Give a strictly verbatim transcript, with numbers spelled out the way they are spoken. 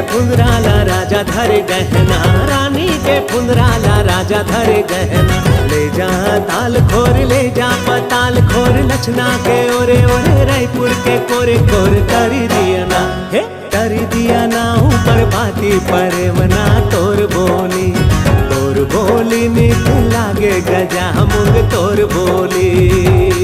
फुंदरा ला राजा धरे गहना, रानी के फुंदरा ला राजा धरे गहना। ले जा ताल खोर, ले जा पताल खोर, लछना के ओरे ओरे, रायपुर के कोरे कोरे। तरी दिया ना, हे तरी दिया ना, ऊपर बाती परेवना। तोर बोली, तोर बोली मीठ लागे गजा मुंग, तोर बोली।